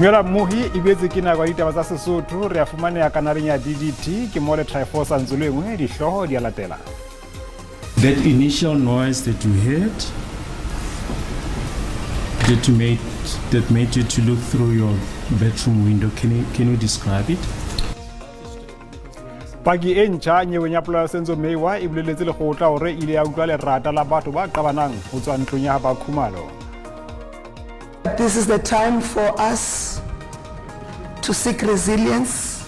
Dumela mmohi, e boetse ke nako ya ditaba tsa Sesotho. Re a fumaneha kanaleng ya DDT, ke mo le Tryforsa Ntsolo engwe, dihlooho di a latela. That initial noise that you heard that you made that made you to look through your bedroom window, can you describe it? Paki e ntjha nyeweng ya polao ya Senzo Meyiwa e boleletse lekgotla hore e ile ya utlwa lerata la batho ba qabanang ho tswa ntlong ya ba Khumalo. This is the time for us to seek resilience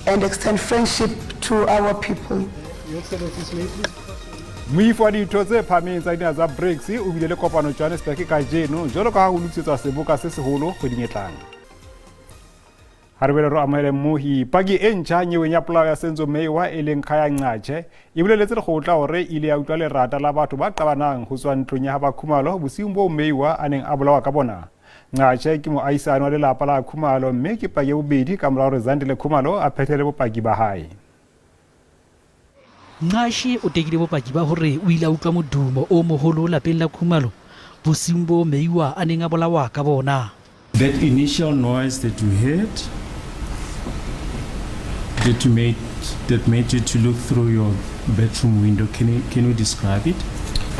and extend friendship to our people. Moifo wa ditho tse phahameng tsa dinaha tsa BRICS o bile le kopano Johannesburg kajeno jwalo ka ha ho lokisetswa seboka se seholo kgweding e tlang. Ha re boele re amohele mmohi. Paki e ntjha nyeweng ya polao ya Senzo Meyiwa e leng Khaya Ngcatshe e boleletse lekgotla hore e ile ya utlwa lerata la batho ba qabanang ho tswa ntlong ya ha ba Khumalo bosiung boo Meyiwa a neng a bolawa ka bona. Ngcatshe ke moahisane wa lelapa la Khumalo mme ke paki ya bobedi ka mora hore Zandile Khumalo a phethele bopaki ba hae. Ngcatshe o tekile bopaki ba hore o ile a utlwa modumo o moholo lapeng la Khumalo bosiung boo Meyiwa a neng a bolawa ka bona. That initial noise that you heard that made you to look through your bedroom window, can you describe it?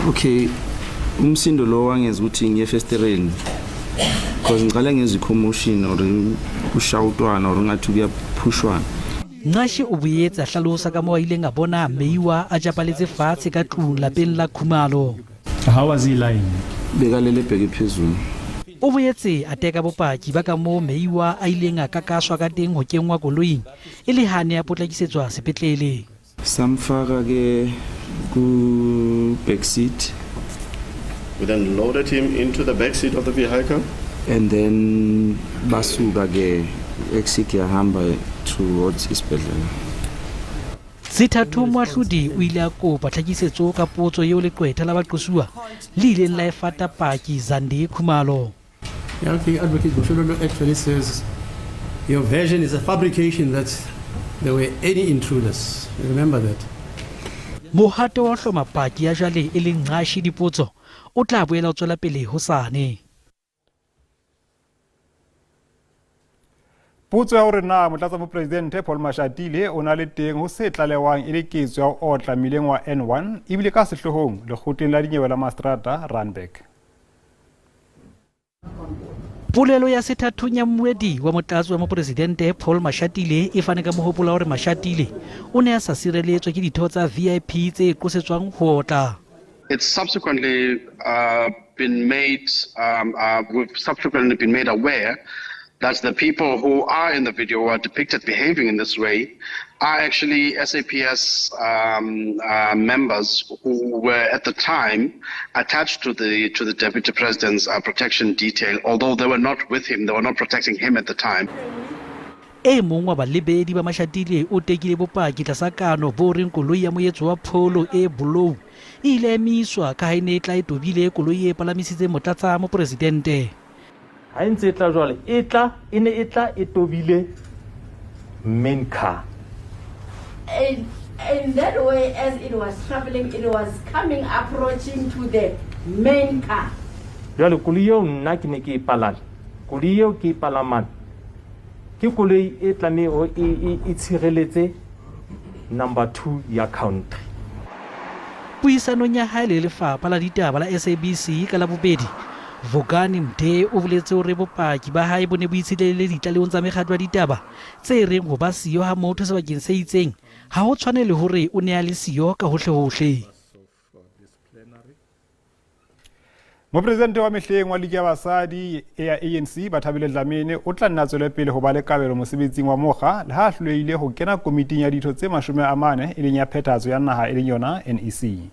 Okay, umsindo lo wangenza ukuthi ngiye efestereni because ngiqale ngezwa i-commotion or kushawutwana or ngathi kuyaphushwana. Ngcatshe o boetse a hlalosa ka moo a ileng a bona Meyiwa a tjapaletse fatshe ka tlung lapeng la Khumalo. How was he lying? Bekalele ebheke phezulu. O boetse a teka bopaki ba ka moo Meyiwa a ileng a kakaswa ka teng ho kenngwa koloing e le ha ne a potlakisetswa sepetlele. Samfaka ke ku back seat. We then loaded him into the back seat of the vehicle. And then basuka ke exit yahamba towards isibhedlela. Sethathong moahlodi o ile a kopa tlhakisetso ka potso eo leqwetha la baqosuwa le ileng la e fata paki Zandi Khumalo. Yeah, okay, Advocate Mshololo actually says your version is a fabrication that there were any intruders. You remember that? Mohato wa ho hloma paki ya jwale e leng Ngcatshe dipotso o tla boela o tswela pele hosane. Potso ya hore na motlatsa-mopresidente Paul Mashatile o na le teng ho se tlalewang e le ketso ya ho otla mmileng wa N1 ebile ka sehloohong lekgotleng la dinyewe la Mastrata Randburg. Polelo ya sethathong ya mmuedi wa motlatsi wa mopresidente Paul Mashatile e fane ka mohopolo wa hore Mashatile o ne a sa sireletswa ke ditho tsa VIP tse qosetswang ho otla. It's subsequently been made, we've subsequently been made aware that the people who are in the video who are depicted behaving in this way are actually SAPS members who were at the time attached to the deputy president's protection detail, although they were not with him, they were not protecting him at the time. E mong wa balebedi ba Mashatile o tekile bopaki tlasa kano bo reng koloi ya moetso wa Polo e bolou e ile emiswa ka ha e ne e tla e tobile koloi e palamisitseng motlatsa mopresidente. Ha e ntse e tla jwale, e tla e ne e tla e tobile main car. And in that way, as it was traveling, it was coming, approaching to the main car. Jwale koloi eo nna ke ne ke e palame, koloi eo ke e palamang ke koloi e tlameho e tshireletse number 2 ya country. Puisanong ya hae le lefapha la ditaba la SABC ka Labobedi, Vukani Mde o boletse hore bopaki ba hae bo ne bo itshetlehile ditlalehong tsa mekgatlo ya ditaba tse reng ho ba siyo ha motho sebakeng se itseng ha ho tshwane le hore o ne a le siyo ka hohlehohle. Mopresidente wa mehleng wa ligi ya basadi ya ANC Bathabile Dlamini o tla nna tswele pele ho ba le kabelo mosebetsing wa mokga le ha a hlolehile ho kena komiting ya ditho tse 40 e leng ya phethahatso ya naha e leng yona NEC.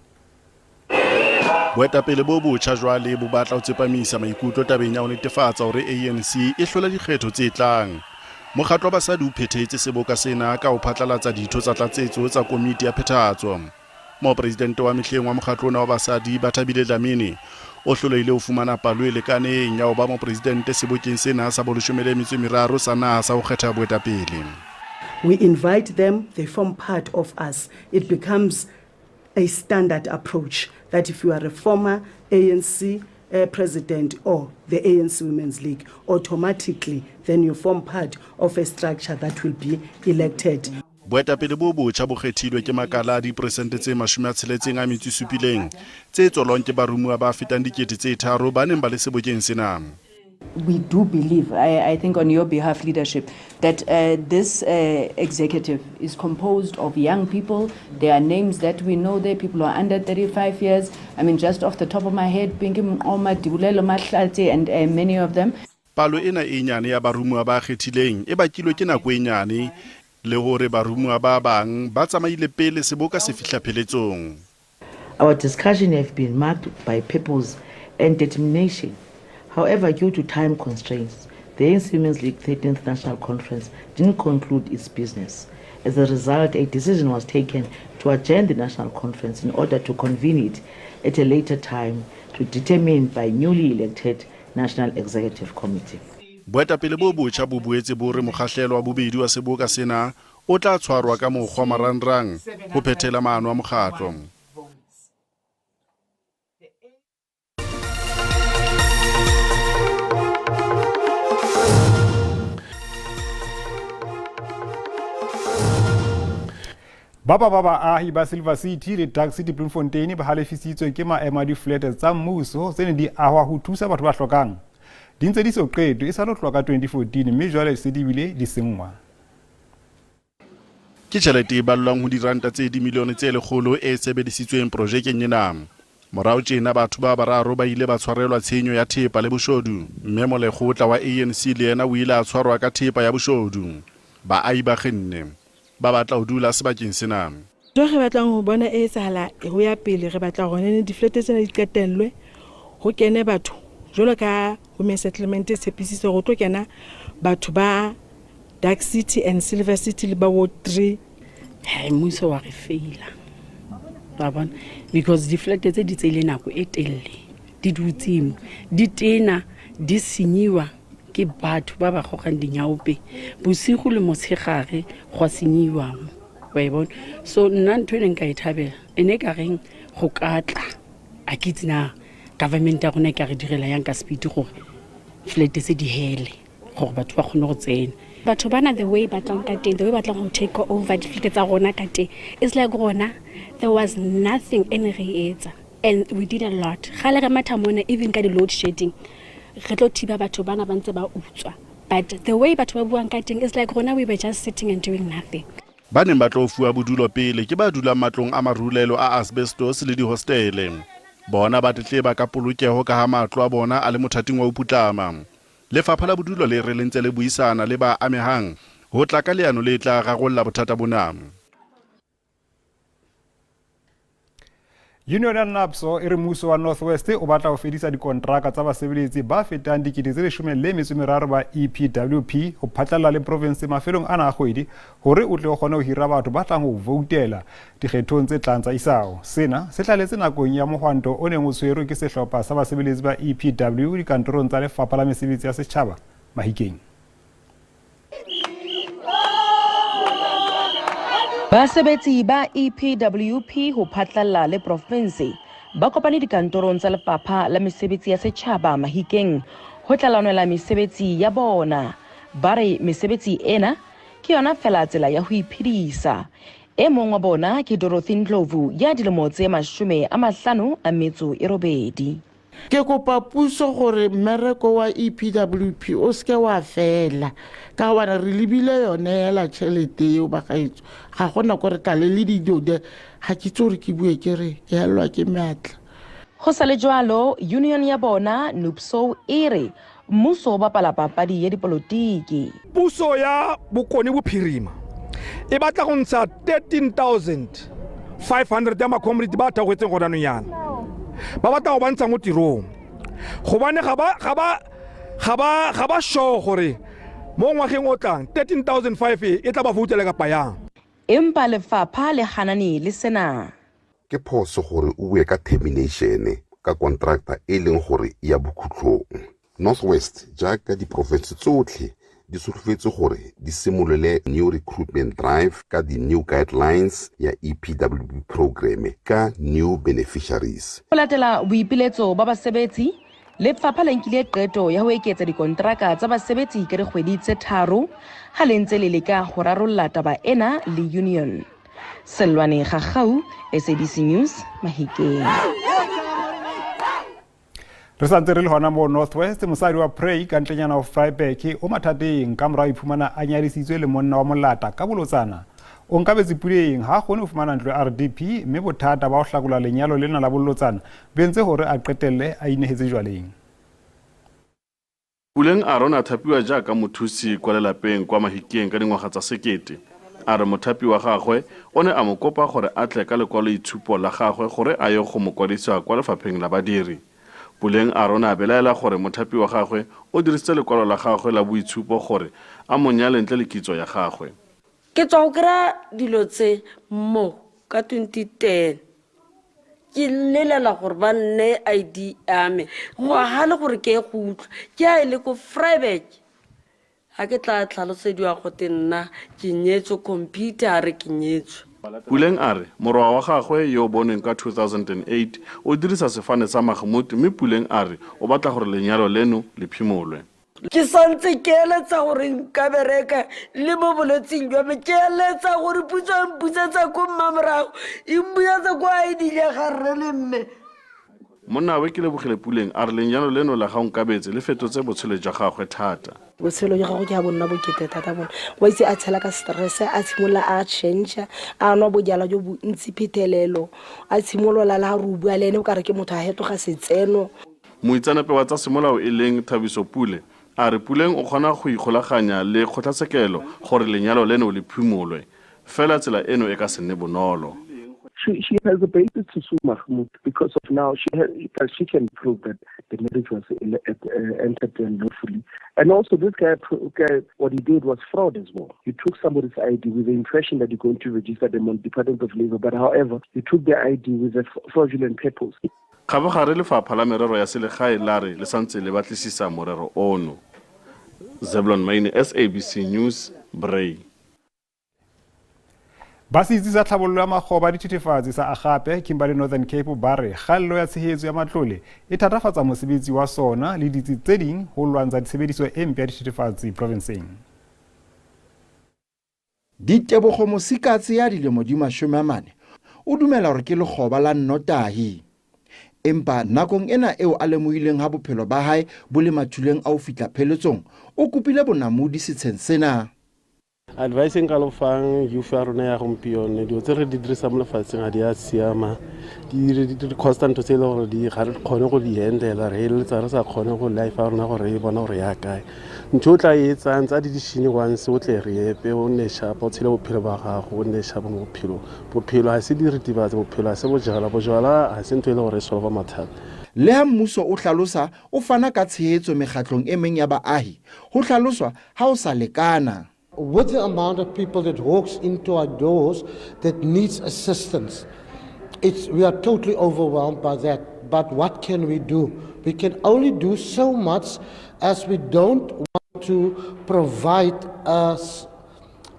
Boetapele bo botjha jwale bo batla ho tsepamisa maikutlo tabeng ya ho netefatsa hore ANC e hlola dikgetho tse tlang. Mokgatlo wa basadi o phethetse seboka sena ka ho phatlalatsa ditho tsa tlatsetso tsa komiti ya phethahatso. Mopresidente wa mehleng wa mokgatlo ona wa basadi Bathabile Dlamini o hlolehile ho fumana palo e lekaneng ya ho ba mopresidente sebokeng sena sa bo-13 sa naha sa ho kgetha boetapele. We invite them, they form part of us. It becomes a standard approach that if you are a former ANC president or the ANC Women's League, automatically then you form part of a structure that will be elected. Boetapele bo botjha bo kgethilwe ke makala a diperesente tse 67 tse tswalwang ke baromuwa ba fetang 3 000 ba neng ba le sebokeng sena. We do believe, I think on your behalf, leadership, that this executive is composed of young people. There are names that we know there, people who are under 35 years. I mean, just off the top of my head, Pinky Mqoma, Dibulelo Mahlatse, and many of them. Palo ena e nyane ya baromuwa ba kgethileng e bakilwe ke nako e nyane le hore baromuwa ba bang ba tsamaile pele seboka se fihla pheletsong. Our discussion have been marked by purpose and determination. However, due to time constraints, the ANC Women's League 13th National Conference didn't conclude its business. As a result, a decision was taken to adjourn the National Conference in order to convene it at a later time to determine by newly elected National Executive Committee. Boetapele bo botjha bo boetse bo re mokgahlelo wa bobedi wa seboka sena o tla tshwarwa ka mokgwa marangrang ho phethela maano a mokgatlo. Ba ba ba baahi ba Silver City le Dark City Bloemfontein ba halefisitswe ke maemo a diflete tsa mmuso tse neng di ahwa ho thusa batho ba hlokang. Di ntse di so qetwe e sa lo tloha ka 2014 mme jwale se di bile di senngwa. Ke tjhelete e ballwang ho diranta tse dimilione tse 100 e sebedisitsweng projekeng ena. Morao tjena batho ba bararo ba ile ba tshwarelwa tshenyo ya thepa le boshodu, mme molekgotla wa ANC le yena o ile a tshwarwa ka thepa ya boshodu. Baahi ba kgenne, ba batla ho dula sebakeng sena. Ntho e re batlang ho bona e etsahala ho ya pele, re batla hore nene diflete tsena di qetellwe, ho kene batho jwalo ka Women Settlement e tshepisitse hore ho tlo kena batho ba Dark City and Silver City le ba Ward 3. Hai, mmuso wa re feila, wa bona, because diflete tse di tseile nako e telele di dutse mo, di tena di senyiwa ke batho ba ba gogang dinyaope bosigo le motshegare, gwa senyiwa mo, wa e bona. So nna ntho e neng ka e thabela e ne ka reng go ka tla, a ke itse na government ya rona e ka re direla yang ka speed gore flat tse di hele gore batho ba kgone go tsena. Batho bana, the way ba tlang ka teng, the way ba tlang go take over diflete tsa rona ka teng, it's like rona there was nothing e ne re etsa, and we did a lot. Gale re matha mona, even ka di-load shedding re tlo thiba batho bana ba ntse ba utswa, but the way batho ba buang ka teng, it's like rona we were just sitting and doing nothing. Ba neng ba tlo fuwa bodulo pele ke ba dulang matlong a marulelo a asbestos le dihostele. Bona ba tletleba ka polokeho ka ha matlo a bona a le mothating wa ho putlama. Lefapha la Bodulo le re le ntse le buisana le ba amehang ho tla ka leano le tla rarolla bothata bona. Union ya NUPSAW e re mmuso wa North West o batla ho fedisa dikontraka tsa basebeletsi ba fetang 13000 ba EPWP ho phatlalla le province mafelong ana a kgwedi hore o tle o kgone ho hira batho ba tlang ho voutela dikgethong tse tlang tsa isao. Sena se tlaletse nakong ya mohwanto o neng o tshwerwe ke sehlopha sa basebeletsi ba EPW dikantorong tsa Lefapha la Mesebetsi ya Setjhaba Mahikeng. Basebetsi ba EPWP ho phatlalla le province ba kopane dikantorong tsa Lefapha la Mesebetsi ya Setjhaba Mahikeng ho tla lwanela mesebetsi ya bona. Ba re mesebetsi ena ke yona fela tsela ya ho iphedisa. E mong wa bona ke Dorothy Ndlovu ya dilemo tse 58. Ke kopa puso gore mmereko wa EPWP o seke wa fela, ka gobane re lebile yone hela tšhelete eo bagaetso, ga gona ko re tlale le didode. Ga ke itse gore ke bue ke re ke helelwa ke meatla. Ho sa le jwalo, union ya bona NUPSAW e re mmuso o bapala papadi ya dipolotiki. Puso ya Bokone Bophirima e batla go ntsha 13,500 ya ma-comrade ba theogetseng gona anong yana, ba batla go ba ntsha mo tirong gobane ga ba sure gore mo ngwageng o tlang 13,500 e tla ba voutela kapa yang. Empa lefapha le hanane le sena. Ke phoso gore o bue ka termination ka kontraka e leng gore e ya bokhutlong. North West jaaka diporofense tsotlhe di solofetse gore di simolole new recruitment drive ka di-new guidelines ya EPWP programme ka new beneficiaries. Ho latela boipiletso ba basebetsi, Lefapha le nkile qeto ya ho eketsa dikonteraka tsa basebetsi ka dikgwedi tse 3 ha le ntse le leka ho rarolla taba ena le union. Selwane Gagau, SABC News, Mahikeng. Re santse re le hona mo North West, mosadi wa Prey ka ntlenyana ho Vryburg o mathateng ka morao iphumana a nyadisitswe le monna wa molata ka bolotsana. O nkabetse Puleng ha kgone ho fumana ntlo ya RDP mme bothata ba ho hlakola lenyalo lena la bolotsana bo entse hore a qetelle a inehetse jwaleng. Puleng a re o ne a thapiwa jaaka mothusi kwa lelapeng kwa Mahikeng ka dingwaga tsa 1000. A re mothapi wa gagwe o ne a mo kopa gore a tle ka lekwaloitshupo la gagwe gore a ye go mo kwadisa kwa lefapheng la badiri. Puleng a re o ne a belaela gore mothapi wa gagwe o dirisitse lekwalo la gagwe la boitshupo gore a mo nyale ntle le kitso ya gagwe. Ke tswa go kry-a dilo tse mo ka 2010. Ke lelela gore ba nne ID ya me. Ngwaga le gore ke e go utlwa. Ke a e le ko Vryburg. Ha ke tla tlhalosediwa gote nna ke nyetswe, computer a re ke nyetswe. Puleng a re morwa wa gagwe yo o bonweng ka 2008 o dirisa sefane sa Mahmood mme Puleng a re o batla gore lenyalo leno le phimolwe. Ke santse ke eletsa gore nka bereka le mo bolwetsing jwa me, ke eletsa gore puso e mpusetsa ko mmamorago, e mpusetsa ko ID ya ga rre le mme. Monnawe Kelebogile Puleng a re lenyalo leno la ga Onkabetse le fetotse botshelo jwa gagwe thata. Botshelo jwa gagwe ke ha bo nna bokete thata bona. Wa itse a tshela ka stress, a tshimolola a change, a nwa bojalwa jo bontsi phetelelo, a tshimolola le ha re o bua le ene o kare ke motho a hetoga setseno. Moitseanape wa tsa semolao e leng Thabiso Pule a re Puleng o kgona go ikgolaganya le kgotlatshekelo gore lenyalo leno le phimolwe. Fela tsela eno e ka se nne bonolo. She has a basis to sue Mahmoud because of now she can prove that the marriage was entered lawfully. And also this guy, what he did was fraud as well. He took somebody's ID with the impression that you're going to register them on Department of Labor, but however, he took their ID with a fraudulent purpose. Kgabagare lefapha la merero ya selegae la re le santse le batlisisa morero ono. Zeblon Maine, SABC News, Bray. Ba setsi sa tlhabololo ya makgoba a dithethefatsi sa Agape, Kimberley Northern Cape ba re kgaello ya tshehetso ya matlole e thatafatsa mosebetsi wa sona le ditsi tse ding ho lwantsha tshebediso e mpe ya dithethefatsi provinseng. Ditebogo Mosikatse ya dilemo di 40 o dumela hore ke lekgoba la nnotahi. Empa nakong ena eo a lemohileng ha bophelo ba hae bo le mathuleng a ho fihla pheletsong, o kopile bonamodi setsheng sena. Advice nka lo fang youth ya rona ya gompieno, dilo tse re di dirisang mo lefatsheng ga di a siama, di costa ntho tse e leng gore ga re kgone go di handlela, re eletsa re sa kgone go life ya rona gore e bona gore ya kae. Ntho o tla e etsang tsa di-decision once o tle re epe, o nne sharp, o tshele bophelo ba gago, o nne sharp mo bophelong. Bophelo ga se diritibatsi, bophelo ga se bojalwa, bojalwa ga se ntho e leng gore e solve mathata. Le ha mmuso o hlalosa o fana ka tshehetso mekgatlong e meng ya baahi, ho hlaloswa ha o sa lekana. With the amount of people that walks into our doors that needs assistance, we are totally overwhelmed by that. But what can we do? We can only do so much, as we don't want to provide us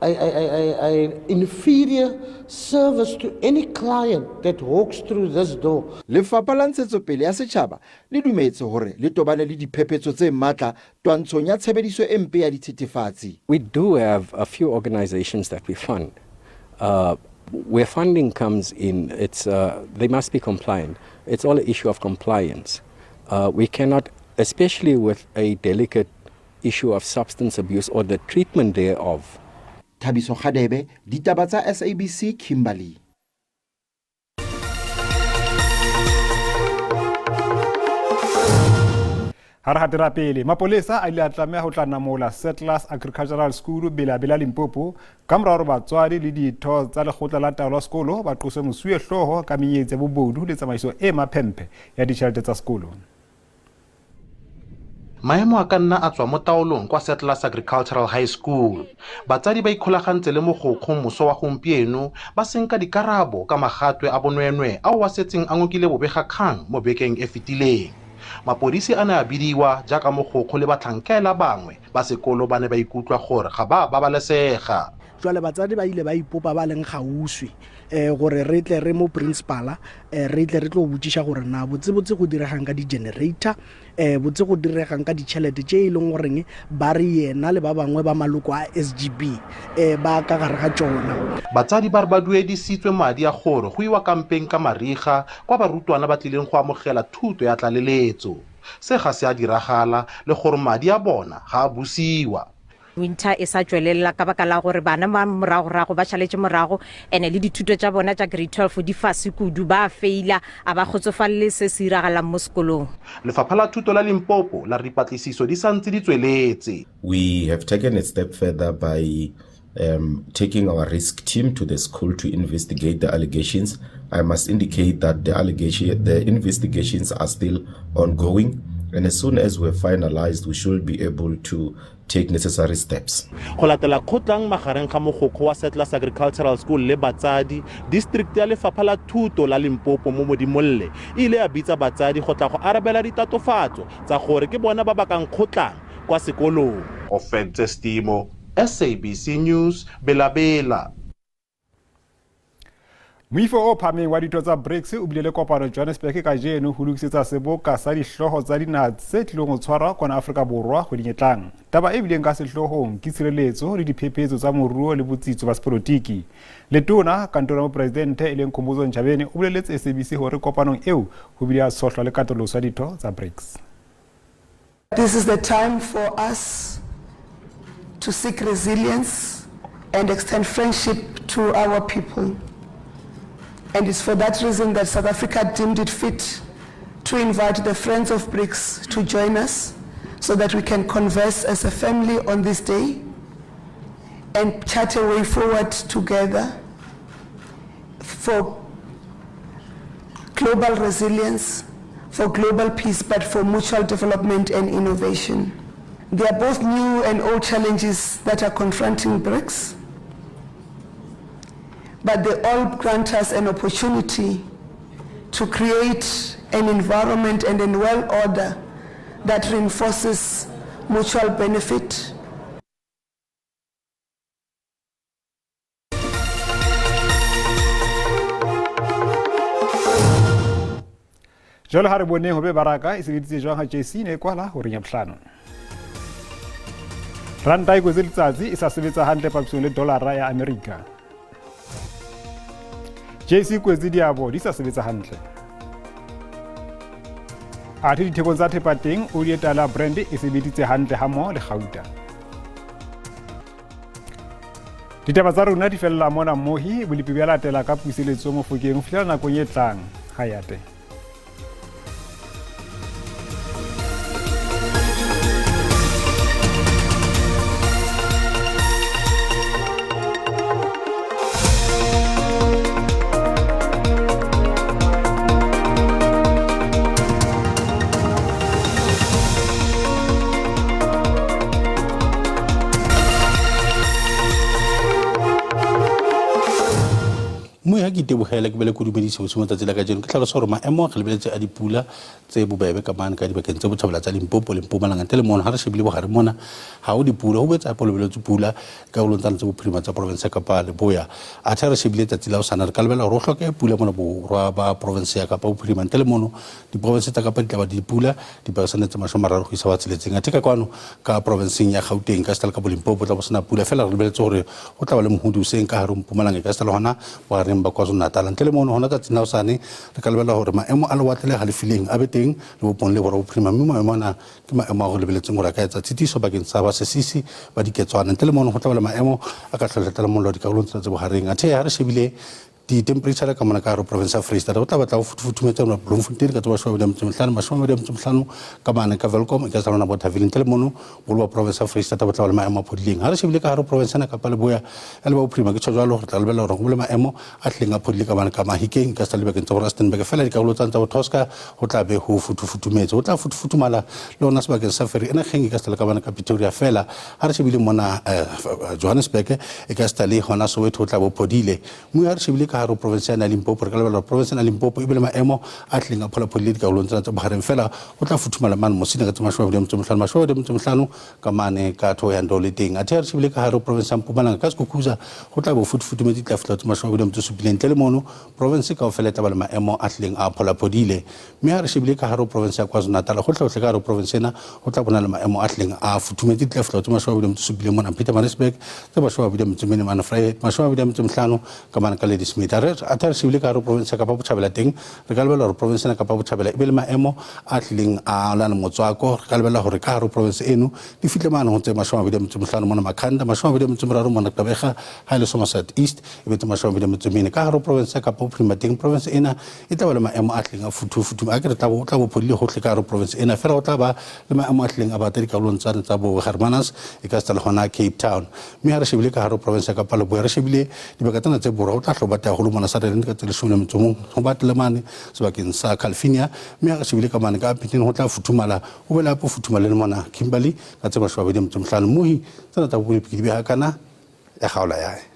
a inferior service to any client that walks through this door. Lefapha la Ntshetsopele ya Setjhaba le dumetse hore le tobane le diphephetso tse matla twantshong ya tshebediso e mpe ya dithethefatsi. We do have a few organizations that we fund. Where funding comes in, they must be compliant. It's all an issue of compliance. We cannot, especially with a delicate issue of substance abuse or the treatment thereof. Thabiso Kgadebe, ditaba tsa SABC, Kimberley. Ha re hatela pele, mapolesa a ile a tlameha ho tla namola Settlers Agricultural School Bela-Bela Limpopo ka mora hore batswadi le ditho tsa lekgotla la taolo ya sekolo ba qoswe mosuwehlooho ka menyetsa ya bobodu le tsamaiso e maphemphe ya ditjhelete tsa sekolo. Maemo a ka nna a tswa mo taolong kwa Settlers Agricultural High School. Batsadi ba ikgolagantse le mogokgo moso wa gompieno ba senka dikarabo ka magatwe a bonweenwee ao a setseng a ngokile bobegakgang mo bekeng e fetileng. Mapodisi a ne a bidiwa jaaka mogokgo le batlhankela bangwe ba sekolo ba ne ba ikutlwa gore ga ba babalesega. Jwale batswadi ba ile ba ipopa ba leng kgauswi um gore re tle re mo principala um re tle re tlo botšiša gore na botsebotse go diregang ka di-generator um botse go diregang ka ditšhelete tše e leng goreng ba re yena le ba bangwe ba maloko a SGB um ba ka gare ga tšona. Batsadi ba re ba duedisitswe madi a gore go iwa kampeng ka mariga kwa barutwana ba tlileng go amogela thuto ya tlaleletso. Se ga se a diragala le gore madi a bona ga a busiwa. Winter e sa tšwelelela ka baka la gore bana ba moragorago ba šaletše morago ene le dithuto tša bona tša grade 12 di fase kudu, ba a feila, a ba kgotsofalele se se iragalang mo sekolong. Lefapha la Thuto la Limpopo la re dipatlisiso di sa ntse di tsweletse. We have taken a step further by um, taking our risk team to the school to investigate the allegations. I must indicate that the allegation, the investigations are still ongoing, and as soon as we're finalized, we should be able to take necessary steps. Go latela kgotlang magareng ga mogokgo wa Settlers Agricultural School le batsadi, district ya lefapha la thuto la Limpopo mo Modimolle e ile ya bitsa batsadi go tla go arabela ditatofatso tsa gore ke bona ba bakang kgotlang kwa sekolong. Ofentse Stimo, SABC News, Bela-Bela. Moifo o phahameng wa ditho tsa BRICS o bile le kopano Johannesburg kajeno ho lokisetsa seboka sa dihlooho tsa dinaha tse tlilong ho tshwarwa kwana Afrika Borwa kgweding e tlang. Taba e bileng ka sehloohong ke tshireletso le diphephetso tsa moruo le botsitso ba sepolotiki. Letona kantorong ya mopresidente e leng Khumbudzo Ntshavheni o boleletse SABC hore kopanong eo ho bile ha tshohlwa le katoloso ya ditho tsa BRICS. This is the time for us to seek resilience and extend friendship to our people. And it's for that reason that South Africa deemed it fit to invite the Friends of BRICS to join us so that we can converse as a family on this day and chart a way forward together for global resilience, for global peace, but for mutual development and innovation. There are both new and old challenges that are confronting BRICS, but they all grant us an opportunity to create an environment and a world order that reinforces mutual benefit. Jwale ha re boneng hobe baraka e sebeditse jwang ha JC ne e kwala horeng ya bohlano. Ranta e kwetse letsatsi e sa sebetsa hantle papisong le dolara ya Amerika. JC kwetse diabo di sa sebetsa hantle. Athe dithekong tsa thepa teng oli e tala brand e sebeditse hantle hammoho le gauta. Ditaba tsa rona di fella mona mmohi bolepi bja latela ka puseletso mofokeng ho fihlela nakong e tlang. Ha ya te. Mme ha ke itebogela ke bele ko dumedise bosigo matsatsi la kajeno ke tlhalosa gore maemo a re lebeletse a dipula tse bobebe ka mane ka dibakeng tse botjhabela tsa Limpopo le Mpumalanga ntle le mono ha re shebile bogare mona ha o dipula ho boetse hape ho lebeletswe pula dikarolong tsane tse bophirima tsa province ya Kapa Leboya athe ha re shebile tsatsi la hosane re ka lebella gore ho hlokehe pula mona borwa ba province ya Kapa Bophirima ntle le mono diprovinse tsa Kapa di tla ba di dipula diperesente tse 30 go isa wa tsheletseng athe ka kwano ka provinseng ya Gauteng ka seta le ka Bolimpopo tla bo sena pula fela re lebeletse gore go tla ba le mohodi o seng ka gare Mpumalanga ka seta le hona bogareng ba KwaZulu-Natal ntle le mono hona tsatsing la hosane re ka lebella gore maemo a lewatle le halefileng a be teng lebopong le borwa bophirima mme maemo ana ke maemo a go lebeletseng gore a ka etsa tshitiso bakeng sa basesisi ba diketswana ntle le mono go tla ba le maemo a ka tlhotlheletsa mollo dikarolong tsena tse bogareng athe ha re shebile di-temperature ka mona ka gare province ya Freistata go tla batla go futhumetse mona Bloemfontein ka tse 25 25 ka mane ka Welkom e ka tsa lona Bothaville ntle le mono bolo ba province ya Freistata bo tla ba le maemo a phodileng ha re shebile ka gare province ena kapa leboya ya le ba bophirima ke tjho jwalo re tla lebella gore go le maemo a tlileng a phodile ka mane ka Mahikeng ka sa libakeng tsa bo Rustenburg fela dikarolo tsane tsa bo Tosca go tla be go futhufuthumetse go tla futhufuthumala le ona sebakeng sa Vereeniging e ka seta le ka mane ka Pretoria fela ha re shebile mona Johannesburg e ka seta le hona Soweto go tla bo phodile mme ha re shebile ka ka hare ho province ya Limpopo, re ka lebella hore province ya Limpopo e be le maemo a tlileng a pholaphodile dikarolong tsena tsa bohareng, fela ho tla futhumala mane Musina ka tse 25, 25 ka mane ka Thohoyandou le teng. Athe ha re shebile ka hare ho province ya Mpumalanga ka Skukuza ho tla bo futufutumetse di tla fihla tse 27. Ntle le mono province kaofela e tla ba le maemo a hlileng a pholaphodile. Mme ha re shebile ka hare ho province ya KwaZulu-Natal, hohlehohle ka hare ho province ena ho tla bona le maemo a hlileng a futhumetse, di tla fihla ho tse 27 mona Pietermaritzburg, tse 24 mane Vryheid, 25 ka mane ka Ladysmith. Athe ha re shebile ka hare ho province ya Kapa Botjhabela teng, re ka lebella hore province ena Kapa Botjhabela e be le maemo a hlileng a lane motswako. Re ka lebella hore ka hare ho province eno di fihle mane ho tse 25 mona Makhanda, 23 mona Gqeberha, ha e le Somerset East e be tse 24. Ka hare ho province ya Kapa Bophirima teng, province ena e tla ba le maemo a hlileng a futhu-futhu. A ke re tla bo, o tla bo phodile hohle ka hare ho province ena, fela o tla ba le maemo a hlileng a bata dikarolong tsane tsa bo Hermanus, e ka seta le hona Cape Town. Mme ha re shebile ka hare ho province ya Kapa Leboya, re shebile dibaka tsena tse borwa, ho tla hlo bata haholo mona Sutherland ka tse 11, ho bate le mane sebakeng sa Calvinia. Mme ha re shebile ka mane ka Upington, ho tla futhumala, ho be le hape ho futhumale le mona Kimberley ka tse 25. Mohi tsena tsa bopodipiki di beha kana ya kgaola yae.